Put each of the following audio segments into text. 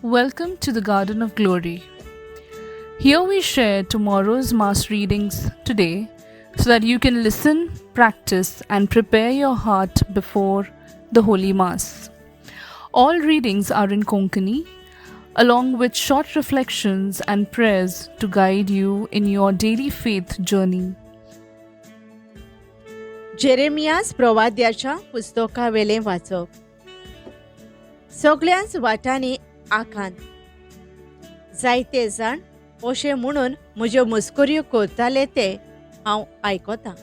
Welcome to the Garden of Glory. Here we share tomorrow's Mass readings today so that you can listen, practice, and prepare your heart before the Holy Mass. All readings are in Konkani, along with short reflections and prayers to guide you in your daily faith journey. Jeremias प्रवाद्याच्या पुस्तकावेलें वाचप. सगळ्यांच वाटांनी आकांत. जायते जाण अशें म्हणून म्हज्यो मस्कऱ्यो करताले ते हांव आयकतां.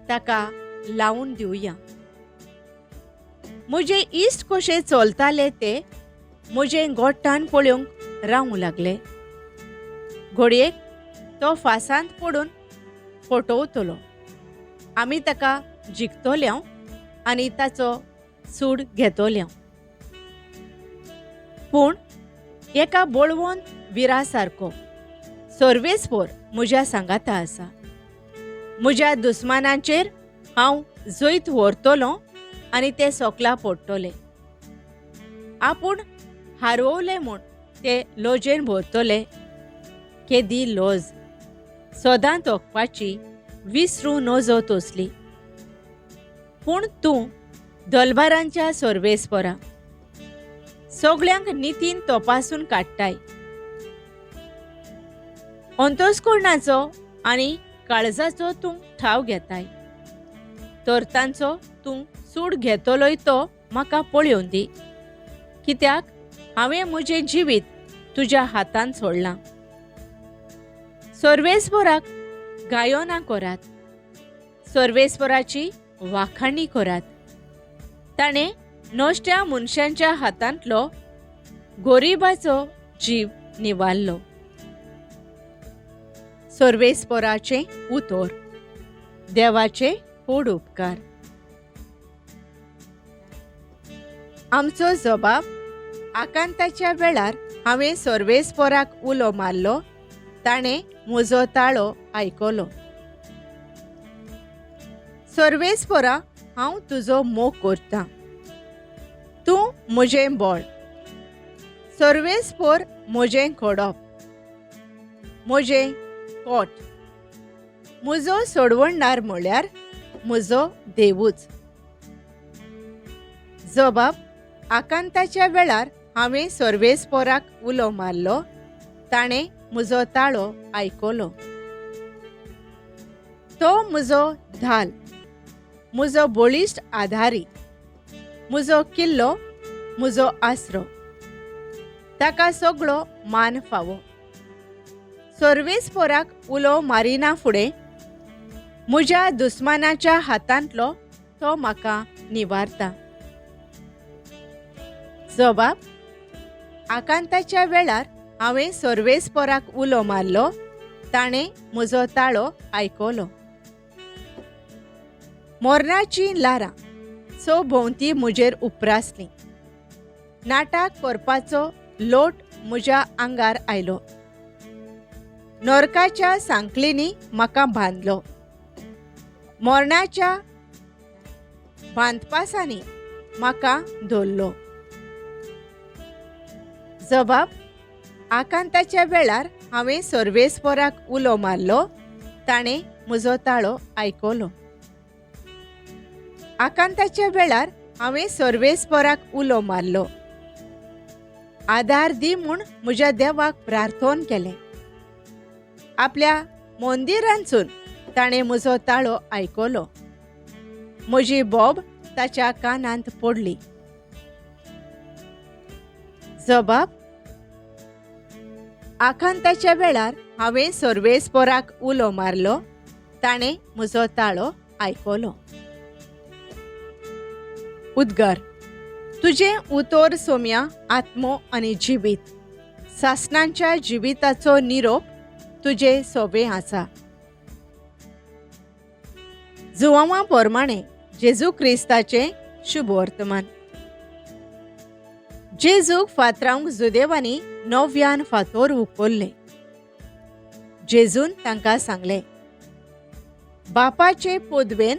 ताका लावन दिवया. म्हजे इश्ट कशे चलताले ते म्हजें गोट्टान पळोवंक रावूं लागले. घडयेक तो फासांत पडून फटवतलो. आमी ताका जिखतले आनी ताचो सूड घेतले. पूण एका बळवंत विरा सारको सर्वेस्पोर म्हज्या सांगाता आसा. म्हज्या दुस्मानांचेर हांव जैत व्हरतलो आनी ते सोकला पडटले. आपूण हारवले म्हूण ते लजेन भरतले. केदी लज सदां तोखपाची विसरूं नजो तसली. पूण तूं दलबारांच्या सर्वेस्परा सगळ्यांक नितीन तपासून काडटाय. अंतस्कर्णाचो आनी काळजाचो तूं ठाव घेताय. तर तांचो तूं सूड घेतलोय तो म्हाका पळोवन दी. कित्याक हांवें म्हजें जिवीत तुज्या हातान सोडलां. सर्वेस्पराक गायनां करात, सर्वेस्पराची वाखाणी करात. ताणें नश्ट्या मनशांच्या हातांतलो गोरिबाचो जीव निवारलो. सर्वेस्पराचें उतर. देवाचे व्हड उपकार. आमचो जबाब. आकांताच्या वेळार हांवें सर्वेस्पराक उलो मारलो. ताणें म्हजो ताळो आयकलो. सर्वेस्परा, हांव तुजो मोग करतां. तूं म्हजें बळ. सर्वेस्पोर म्हजें खडप, म्हजें कोट, म्हजो सोडवणदार म्हळ्यार म्हजो देवूच. जबाब. आकांताच्या वेळार हांवें सर्वेस्पोराक उलो मारलो. ताणें म्हजो ताळो आयकलो. तो म्हजो धाल, म्हजो बळिश्ट आधारी, म्हजो किल्लो, म्हजो आसरो. ताका सगळो मान फावो. सर्वेस्पोराक उलो मारिना फुडें म्हज्या दुस्मानाच्या हातांतलो तो म्हाका निवारता. जबाब. आकांताच्या वेळार हांवें सर्वेस्पोराक उलो मारलो. ताणें म्हजो ताळो आयकलो. मरणाचीं ल्हारां सभोंवती म्हजेर उप्रासलीं. नाटक करपाचो लोट म्हज्या आंगार आयलो. नरकाच्या सांकळींनी म्हाका बांदलो. मरणाच्या बांदपासांनी म्हाका धरलो. जबाब. आकांताच्या वेळार हांवें सर्वेस्पोराक उलो मारलो. ताणें म्हजो ताळो आयकलो. आकांताच्या वेळार हांवें सर्वेस्पराक उलो मारलो. आदार दी म्हूण म्हज्या देवाक प्रार्थन केलें. आपल्या मंदिरांतसून ताणें म्हजो ताळो आयकलो. म्हजी बोब ताच्या कानांत पडली. जबाब. आकांताच्या वेळार हांवें सर्वेस्पराक उलो मारलो. ताणें म्हजो ताळो आयकलो. उद्गार. तुजें उतर सोम्या आत्मो आनी जिवीत. सासणांच्या जिविताचो निरोप तुजे सोबे आसा. जुवांवा प्रमाणे जेजू क्रिस्ताचें शुभवर्तमान. जेजूक फातरावंक जुदेवांनी नव्यान फातोर उखल्ले. जेजून तांकां सांगलें, बापाचे पदवेन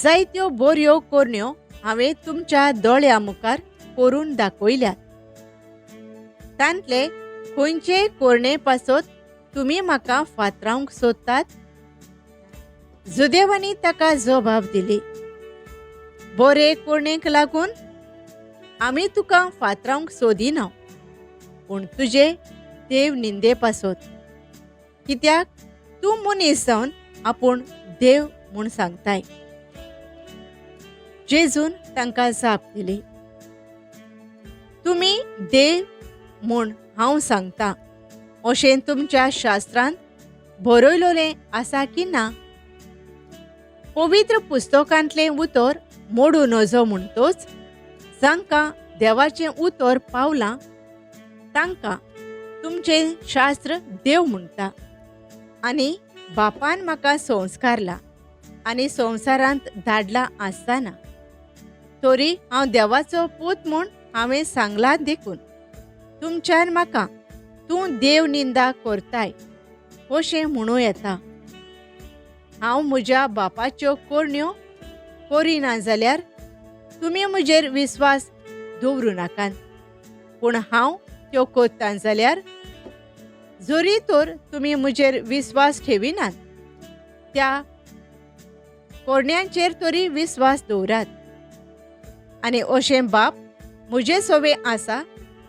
जायत्यो बऱ्यो करण्यो हांवें तुमच्या दोळ्या मुखार करून दाखयल्यात. हातांतले खंयचे कोरणे पासत तुमी म्हाका फातरावंक सोदतात? जुदेवांनी ताका जबाब दिली, बरे कोरणेक लागून आमी तुका फातरावंक सोदिना, पूण तुजे देव निंदे पासत, कित्याक तूं मनीस जावन आपूण देव म्हूण सांगताय. जेजून तांकां जाप दिली, तुमी देव म्हूण हांव सांगता अशें तुमच्या शास्त्रांत बरयलोलें आसा की ना? पवित्र पुस्तकांतलें उतर मोडूं नजो म्हणटोच जांकां देवाचें उतर पावलां तांकां तुमचें शास्त्र देव म्हणटा. आनी बापान म्हाका संस्कारला आनी संवसारांत धाडला आसतना तरी हांव देवाचो पूत म्हूण हांवें सांगलां देखून तुमच्यान म्हाका तूं देव निंदा करताय अशें म्हणूं येता. हांव म्हज्या बापाच्यो करण्यो करिना जाल्यार तुमी म्हजेर विस्वास दवरूं नाकात, पूण हांव त्यो करतां जाल्यार जरी तर तुमी म्हजेर विस्वास ठेविनात त्या करण्यांचेर तरी विस्वास दवरात. आनी अशें बाप म्हजे सोवे आसा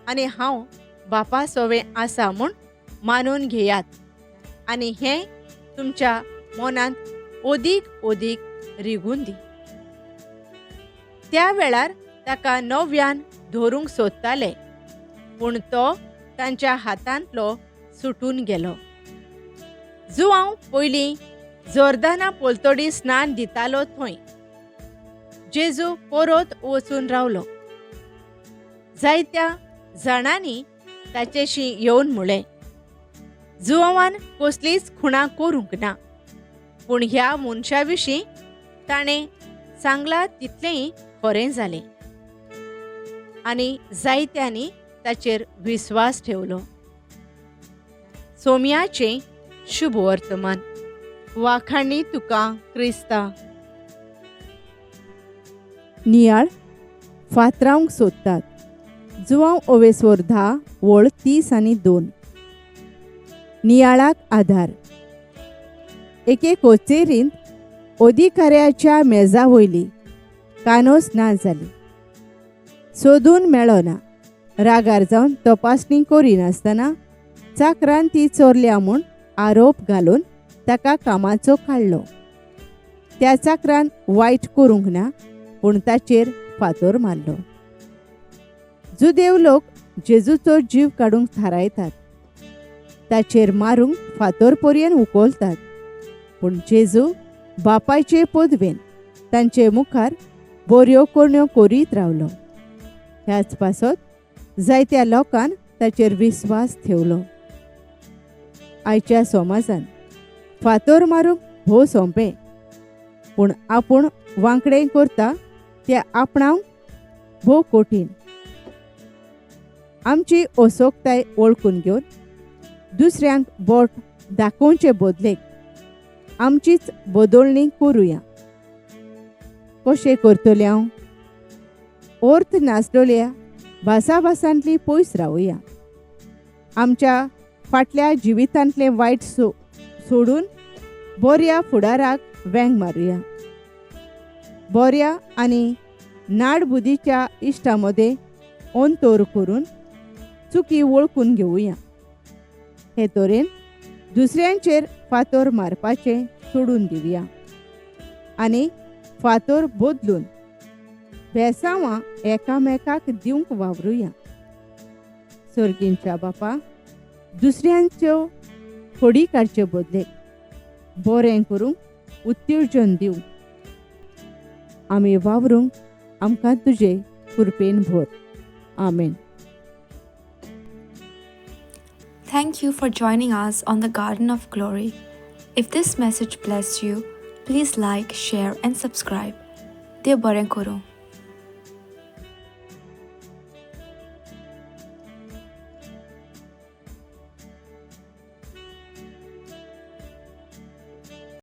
आनी हांव बापा सोवे आसा म्हूण मानून घेयात आनी हें तुमच्या मनांत ओदीक ओदीक रिगून दी. त्या वेळार ताका नव्यान धरूंक सोदताले, पूण तो तांच्या हातांतलो सुटून गेलो. जुआंव पयलीं जोर्दाना पलतडी स्नान दितालो थंय जेजू परत वचून रावलो. जायत्या जाणांनी ताचेशी येवन म्हळें, जुआंवान कसलीच खुणां करूंक ना, पूण ह्या मनशा विशीं ताणें सांगलां तितलेंय खरें जालें. आनी जायत्यांनी ताचेर विस्वास ठेवलो. सोम्याचें शुभ वर्तमान. वाखाणी तुका क्रिस्ता. नियाळ फातरावंक सोदतात. जुआंव ओवेसोर 10 वळ 30 आनी 2. नियाळाक आधार. एके कोचेरींत अधिकाऱ्याच्या मेजा वयली कानोस ना जाली. सोदून मेळो ना. रागार जावन तपासणी करिनासतना चाकरान ती चोरल्या म्हूण आरोप घालून ताका कामाचो काडलो. त्या चाकरान वायट करूंक ना, पूण ताचेर फातोर मारलो. जुदेव लोक जेजूचो जीव काडूंक थारायतात, ताचेर मारूंक फातोर पर्यंत उखलतात, पूण जेजू बापायचे पदवेन तांचे मुखार बऱ्यो करण्यो करीत रावलो. ह्याच पासत जायत्या लोकान ताचेर विस्वास ठेवलो. आयच्या समाजान फातोर मारूंक भोव सोंपें, पूण आपूण वांकडें करता तें आपणावंक भोव कठीण. आमची असोकताय वळखून घेवन दुसऱ्यांक बोट दाखोवचे बदलेक आमचीच बदलणी करुया. कशें करतलें हांव? अर्थ नासलेल्या भासाभासांतली पयस रावया. आमच्या फाटल्या जिवितांतलें वायट सोडून बऱ्या फुडाराक वेंग मारुया. बऱ्या आनी नाडबुदीच्या इश्टा मदें अंतर करून चुकी वळखून घेवया. हे तरेन दुसऱ्यांचेर फातोर मारपाचें सोडून दिवया आनी फातोर बदलून बेसांवां एकामेकाक दिवंक वावरुया. सर्गींच्या बापा, दुसऱ्यांच्यो फोडी काडचे बदलेक बरें करूंक उत्तेजन दिवंक आमी वावरूंक आमकां तुजे कृपेन भर. आमेन. Thank you for joining us on the Garden of Glory. If this message blessed you, please like, share and subscribe. देव बरें करूं.